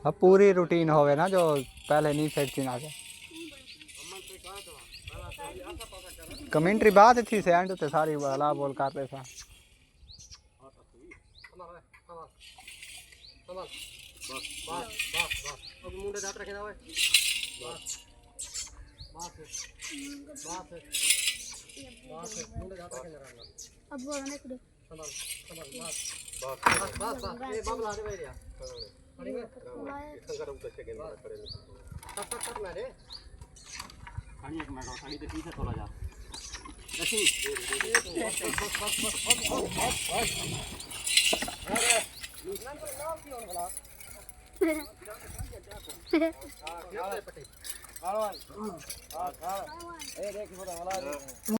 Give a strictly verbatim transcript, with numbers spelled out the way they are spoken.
اب پوری روٹین ہوئے نا جو پہلے نہیں سیٹ تھی نہ۔ کمنٹری بعد تھی سے اینڈ تے ساری ہلا بول کر رہے سا۔